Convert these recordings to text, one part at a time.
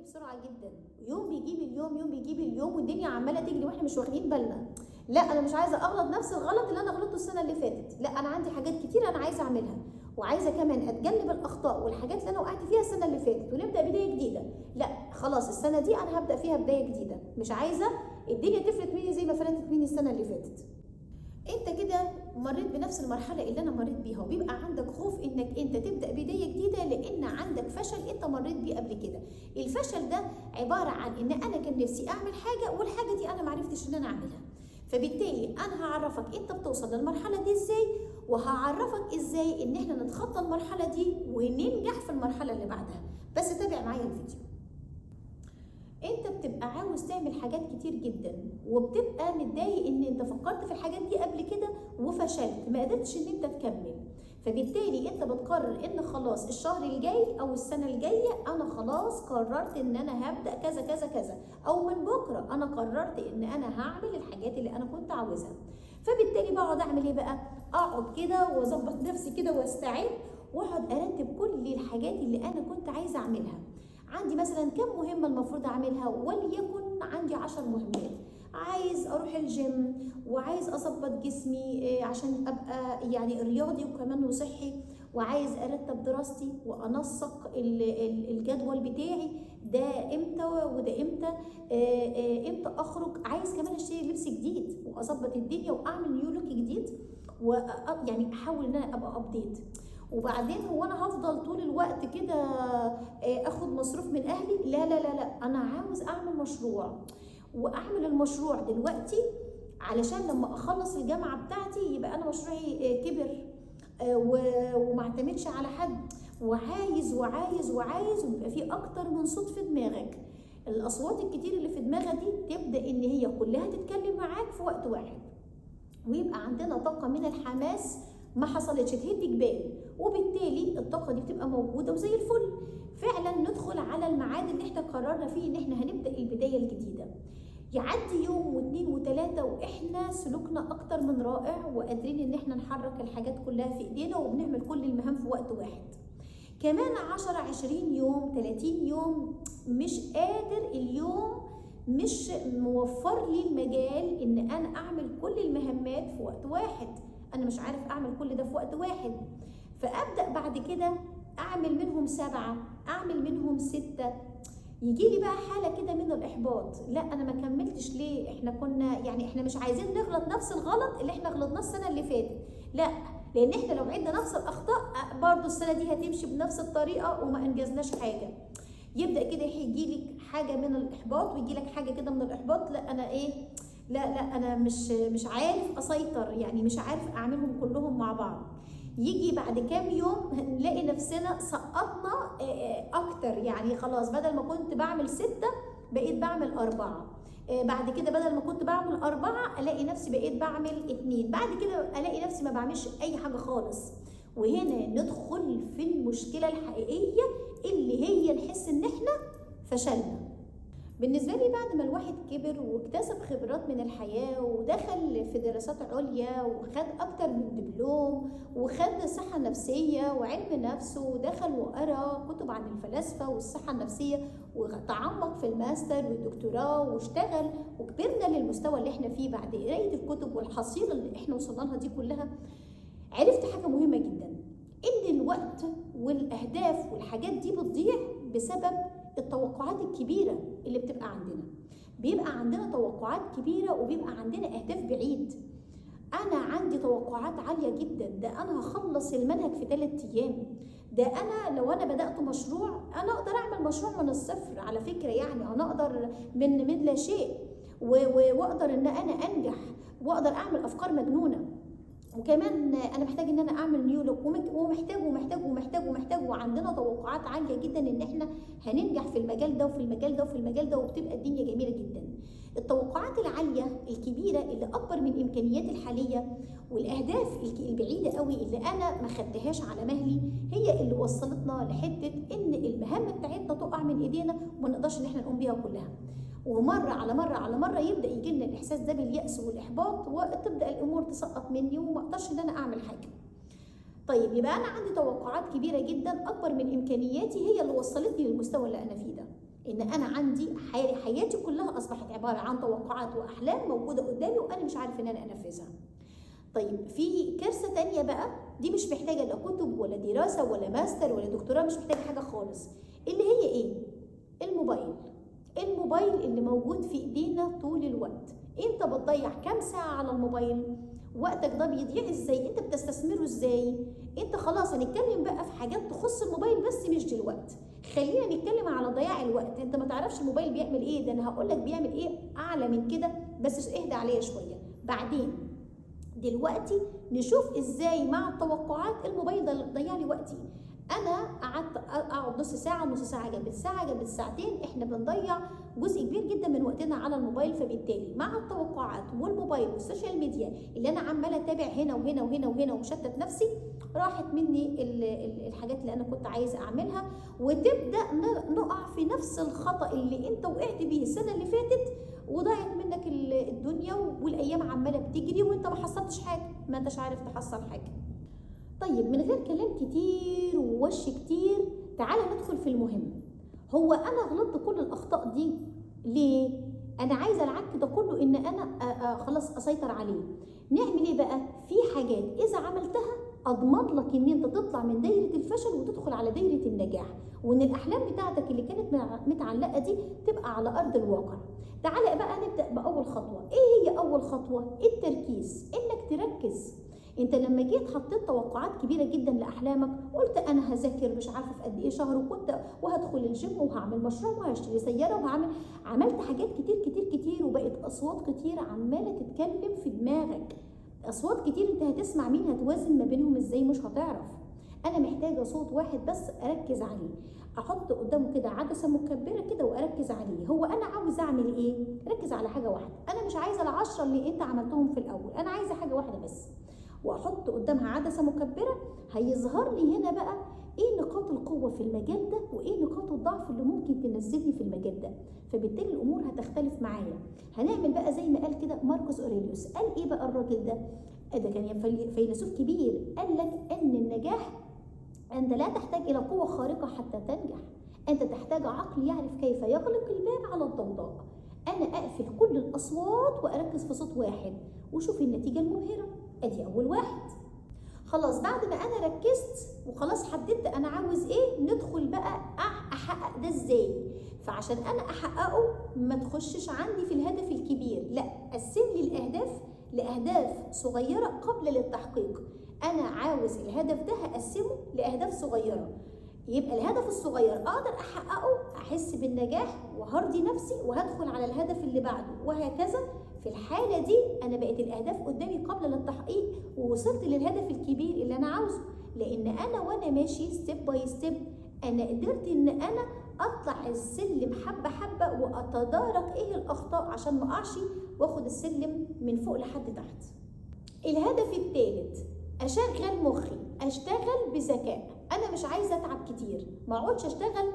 بسرعة جدا، يوم بيجيب اليوم، يوم بيجيب اليوم، والدنيا عماله تجري واحنا مش واخدين بالنا. لا انا مش عايزه اغلط نفس الغلط اللي انا غلطته السنة اللي فاتت، لا انا عندي حاجات كتير انا عايزه اعملها، وعايزه كمان اتجنب الاخطاء والحاجات اللي انا وقعت فيها السنة اللي فاتت ونبدا بداية جديدة. لا خلاص السنة دي انا هبدا فيها بداية جديدة، مش عايزه الدنيا تفلت مني زي ما فلتت مني السنة اللي فاتت. انت كده مريت بنفس المرحلة اللي انا مريت بيها، وبيبقى عندك خوف انك انت تبدا بداية جديدة لان عندك فشل انت مريت بيه قبل كده. الفشل ده عبارة عن ان انا كان نفسي اعمل حاجة والحاجة دي انا معرفتش ان انا اعملها. فبالتالي انا هعرفك انت بتوصل للمرحلة دي ازاي، وهعرفك ازاي ان احنا نتخطى المرحلة دي وننجح في المرحلة اللي بعدها. بس تابع معايا الفيديو. انت بتبقى عاوز تعمل حاجات كتير جدا، وبتبقى متضايق ان انت فكرت في الحاجات دي قبل كده وفشلت، ما قدرتش ان انت تكمل. فبالتالي انت بتقرر ان خلاص الشهر الجاي او السنة الجاية انا خلاص قررت ان انا هبدا كذا كذا كذا، او من بكره انا قررت ان انا هعمل الحاجات اللي انا كنت عاوزها. فبالتالي بقعد اعمل ايه بقى؟ اقعد كده واظبط نفسي كده واستعد، واقعد ارتب كل الحاجات اللي انا كنت عايزه اعملها. عندي مثلا كم مهمة المفروض أعملها، وليكن عندي 10 مهمات. عايز أروح الجيم، وعايز أظبط جسمي عشان أبقى يعني رياضي وكمان وصحي، وعايز أرتب دراستي وأنسق الجدول بتاعي، ده إمتى وده إمتى، إمتى أخرج، عايز كمان أشتري لبس جديد وأظبط الدنيا وأعمل new look جديد، ويعني أحاول إن أنا أبقى update. وبعدين هو انا هفضل طول الوقت كده اخد مصروف من اهلي؟ لا لا لا لا، انا عاوز اعمل مشروع، واعمل المشروع دلوقتي علشان لما اخلص الجامعة بتاعتي يبقى انا مشروعي كبر وما اعتمدش على حد. وعايز وعايز وعايز، ويبقى فيه اكتر من صوت في دماغك. الاصوات الكتير اللي في دماغك دي تبدا ان هي كلها تتكلم معاك في وقت واحد، ويبقى عندنا طاقة من الحماس ما حصلتش تهد جبال، وبالتالي الطاقة دي بتبقى موجودة وزي الفل. فعلا ندخل على الميعاد اللي احنا قررنا فيه ان احنا هنبدا البداية الجديدة. يعدي يوم واثنين وثلاثة واحنا سلوكنا اكتر من رائع، وقادرين ان احنا نحرك الحاجات كلها في ايدينا وبنعمل كل المهام في وقت واحد. كمان 10 20 يوم 30 يوم مش قادر، اليوم مش موفر لي المجال ان انا اعمل كل المهمات في وقت واحد، انا مش عارف اعمل كل ده في وقت واحد. فابدا بعد كده اعمل منهم 7، اعمل منهم 6. يجي لي بقى حاله كده من الاحباط، لا انا ما كملتش ليه؟ احنا كنا يعني احنا مش عايزين نغلط نفس الغلط اللي احنا غلطناه السنة اللي فاتت، لا لان احنا لو عدنا نفس الاخطاء برضو السنة دي هتمشي بنفس الطريقة وما انجزناش حاجة. يبدا كده يجي لك حاجة من الاحباط، ويجي لك حاجة كده من الاحباط، لا انا ايه، لا لا انا مش عارف اسيطر، يعني مش عارف اعملهم كلهم مع بعض. يجي بعد كام يوم نلاقي نفسنا سقطنا اكتر، يعني خلاص بدل ما كنت بعمل 6 بقيت بعمل 4، بعد كده بدل ما كنت بعمل 4 الاقي نفسي بقيت بعمل 2، بعد كده الاقي نفسي ما بعملش اي حاجة خالص. وهنا ندخل في المشكلة الحقيقية اللي هي نحس ان احنا فشلنا. بالنسبة لي بعد ما الواحد كبر واكتسب خبرات من الحياة ودخل في دراسات عليا وخد أكتر من دبلوم وخد صحة نفسية وعلم نفس، ودخل وقرأ كتب عن الفلاسفة والصحة النفسية وتعمق في الماستر والدكتوراه واشتغل، وكبرنا للمستوى اللي احنا فيه بعد قراية الكتب والحصيلة اللي احنا وصلنا لها دي كلها، عرفت حاجة مهمة جدا، إن الوقت والأهداف والحاجات دي بتضيع بسبب التوقعات الكبيرة اللي بتبقى عندنا. بيبقى عندنا توقعات كبيرة وبيبقى عندنا أهداف بعيد. أنا عندي توقعات عالية جدا، ده أنا هخلص المنهج في 3 أيام، ده أنا لو أنا بدأت مشروع أنا أقدر أعمل مشروع من الصفر على فكرة، يعني أنا أقدر من لا شيء، وأقدر إن أنا أنجح، وأقدر أعمل أفكار مجنونة، وكمان انا محتاج ان انا اعمل new look، ومحتاج ومحتاج ومحتاج ومحتاج، وعندنا توقعات عالية جدا ان احنا هننجح في المجال ده وفي المجال ده وفي المجال ده، وبتبقى الدنيا جميلة جدا. التوقعات العالية الكبيرة اللي اكبر من امكانياتي الحالية والاهداف البعيدة قوي اللي انا ما خدتهاش على مهلي هي اللي وصلتنا لحته ان المهام بتاعتنا تقع من ايدينا وما نقدرش ان احنا نقوم بيها كلها. ومرة على مرة على مرة يبدا يجي لنا الاحساس ده بالياس والاحباط، وتبدا الامور تسقط مني وما اقدرش ان انا اعمل حاجة. طيب يبقى انا عندي توقعات كبيرة جدا اكبر من امكانياتي هي اللي وصلتني للمستوى اللي انا فيه ده. ان انا عندي حياتي كلها اصبحت عبارة عن توقعات واحلام موجودة قدامي وانا مش عارف ان انا انفذها. طيب في كارثة تانية بقى، دي مش محتاجه لا كتب ولا دراسة ولا ماستر ولا دكتوراه، مش محتاجه حاجة خالص، اللي هي ايه؟ الموبايل. الموبايل اللي موجود في ايدينا طول الوقت. انت بتضيع كام ساعة على الموبايل؟ وقتك ده بيضيع ازاي؟ انت بتستثمره ازاي؟ انت خلاص هنتكلم بقى في حاجات تخص الموبايل بس مش دلوقتي، خلينا نتكلم على ضياع الوقت. انت ما تعرفش الموبايل بيعمل ايه، ده انا هقول لك بيعمل ايه اعلى من كده، بس اهدى عليا شوية بعدين. دلوقتي نشوف ازاي مع التوقعات الموبايل ده ضيع لي وقتي. انا قعدت اقعد نص ساعة، نص ساعة جابت ساعة، جابت ساعتين. احنا بنضيع جزء كبير جدا من وقتنا على الموبايل، فبالتالي مع التوقعات والموبايل وال social media اللي انا عماله اتابع هنا وهنا وهنا وهنا ومشتت نفسي، راحت مني الحاجات اللي انا كنت عايزه اعملها. وتبدا نقع في نفس الخطا اللي انت وقعت بيه السنة اللي فاتت، وضاعت منك الدنيا والايام عماله بتجري وانت ما حصلتش حاجة، ما انتش عارف تحصل حاجة. طيب من غير كلام كتير ووش كتير، تعالى ندخل في المهم. هو انا غلطت كل الاخطاء دي ليه؟ انا عايزه العك ده كله ان انا خلاص اسيطر عليه. نعمل ايه بقى؟ في حاجات اذا عملتها اضمن لك ان انت تطلع من دايرة الفشل وتدخل على دايرة النجاح، وان الاحلام بتاعتك اللي كانت متعلقه دي تبقى على ارض الواقع. تعالى بقى نبدا باول خطوة. ايه هي اول خطوة؟ التركيز. انك تركز. انت لما جيت حطيت توقعات كبيرة جدا لاحلامك، قلت انا هذاكر مش عارفه في قد ايه شهر، وكنت وهدخل الجيم وهعمل مشروع وهشتري سيارة وهعمل، عملت حاجات كتير كتير كتير، وبقت اصوات كتير عماله تتكلم في دماغك، اصوات كتير انت هتسمع مين، هتوازن ما بينهم ازاي؟ مش هتعرف. انا محتاجه صوت واحد بس اركز عليه، احط قدامه كده عدسة مكبره كده واركز عليه. هو انا عاوز اعمل ايه؟ ركز على حاجة واحدة. انا مش عايزه ال10 اللي انت عملتهم في الاول، انا عايزه حاجة واحدة بس، واحط قدامها عدسة مكبره. هيظهر لي هنا بقى ايه نقاط القوة في المجال ده وايه نقاط الضعف اللي ممكن تنزلني في المجال ده، فبالتالي الامور هتختلف معايا. هنعمل بقى زي ما قال كده ماركوس اوريليوس. قال ايه بقى الراجل ده؟ ده كان فيلسوف كبير. قال لك ان النجاح انت لا تحتاج الى قوة خارقة حتى تنجح، انت تحتاج عقل يعرف كيف يغلق الباب على الضوضاء. انا اقفل كل الاصوات واركز في صوت واحد وشوف النتيجة المبهره. ادي اول واحد. خلاص بعد ما انا ركزت وخلاص حددت انا عاوز ايه، ندخل بقى احقق ده ازاي. فعشان انا احققه ما تخشش عندي في الهدف الكبير، لا، قسم لي الاهداف لاهداف صغيرة قبل للتحقيق. انا عاوز الهدف ده هقسمه لاهداف صغيرة، يبقى الهدف الصغير اقدر احققه، احس بالنجاح وهرضي نفسي وهدخل على الهدف اللي بعده وهكذا. في الحالة دي انا بقت الاهداف قدامي قبل للتحقيق ووصلت للهدف الكبير اللي انا عاوزه، لان انا وانا ماشي step by step انا قدرت ان انا اطلع السلم حبه حبه واتدارك ايه الاخطاء عشان ما اقعش واخد السلم من فوق لحد تحت. الهدف الثالث، اشغل مخي، اشتغل بذكاء. انا مش عايزه اتعب كتير، ما اقعدش اشتغل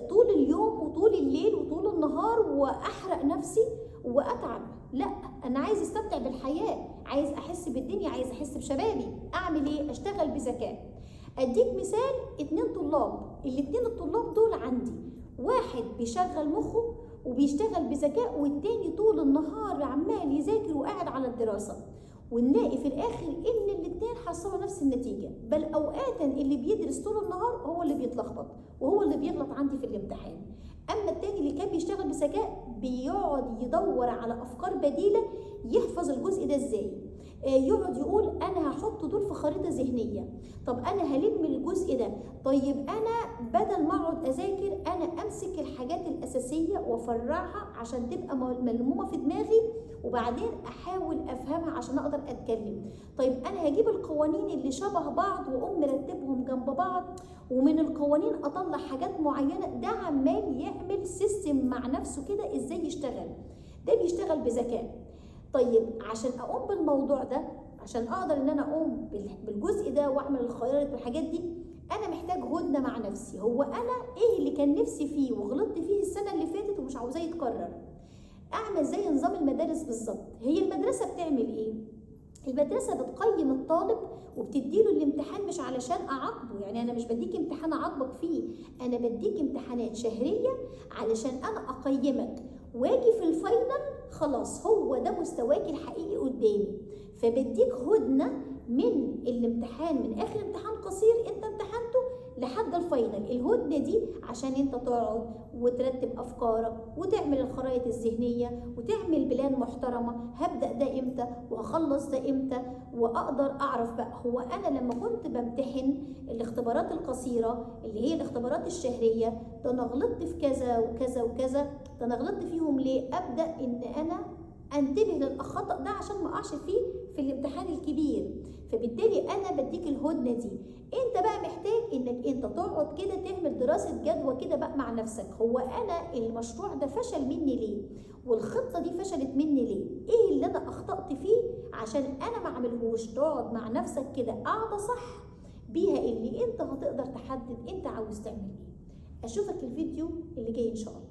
طول اليوم وطول الليل وطول النهار واحرق نفسي واتعب، لا، انا عايز استمتع بالحياة، عايز احس بالدنيا، عايز احس بشبابي. اعمل ايه؟ اشتغل بذكاء. اديك مثال، 2 طلاب، الاثنين الطلاب دول عندي واحد بيشغل مخه وبيشتغل بذكاء، والتاني طول النهار عمال يذاكر وقاعد على الدراسة، ونلاقي في الاخر ان الاثنين حصلوا نفس النتيجة، بل اوقاتا اللي بيدرس طول النهار هو اللي بيتلخبط وهو اللي بيغلط عندي في الامتحان. اما التاني اللي كان بيشتغل بذكاء بيقعد يدور على افكار بديله يحفظ الجزء ده ازاي، يقعد يقول انا هحط دول في خريطة ذهنية، طب انا هلم الجزء ده، طيب انا بدل ما اقعد اذاكر انا امسك الحاجات الاساسية وافرعها عشان تبقى ملمومه في دماغي، وبعدين احاول افهمها عشان اقدر اتكلم. طيب انا هجيب القوانين اللي شبه بعض واقوم مرتبهم جنب بعض، ومن القوانين اطلع حاجات معينة. ده عمال يعمل system مع نفسه كده ازاي يشتغل، ده بيشتغل بذكاء. طيب عشان اقوم بالموضوع ده، عشان اقدر ان انا اقوم بالجزء ده واعمل الخيارات والحاجات دي، انا محتاج هدنة مع نفسي. هو انا ايه اللي كان نفسي فيه وغلطت فيه السنة اللي فاتت ومش عاوزاه يتكرر؟ اعمل زي نظام المدارس بالظبط. هي المدرسة بتعمل ايه؟ المدرسة بتقيم الطالب وبتديله الامتحان مش علشان أعاقبه، يعني أنا مش بديك امتحان أعاقبك فيه، أنا بديك امتحانات شهرية علشان أنا أقيمك، واجي في ال final خلاص هو ده مستواك الحقيقي قدامي. فبديك هدنة من الامتحان، من آخر امتحان قصير أنت امتحنته لحد ال final. الهدنة دي عشان انت تقعد وترتب افكارك وتعمل الخرائط الذهنية وتعمل plan محترمة، هبدأ ده امتى وهخلص ده امتى، واقدر اعرف بقى هو انا لما كنت بمتحن الاختبارات القصيرة اللي هي الاختبارات الشهرية ده انا غلطت في كذا وكذا وكذا، ده انا غلطت فيهم ليه؟ ابدأ ان انا انتبه للخطأ ده عشان ما اقعش فيه في الامتحان الكبير. فبالتالي انا بديك الهدنة دي. انت بقى محتاج انك انت تقعد كده تعمل دراسة جدوى كده بقى مع نفسك، هو انا المشروع ده فشل مني ليه؟ والخطه دي فشلت مني ليه؟ ايه اللي انا اخطأت فيه عشان انا ما اعملهوش؟ تقعد مع نفسك كده قاعدة صح بيها اللي انت هتقدر تحدد انت عاوز تعمل ايه. اشوفك الفيديو اللي جاي ان شاء الله.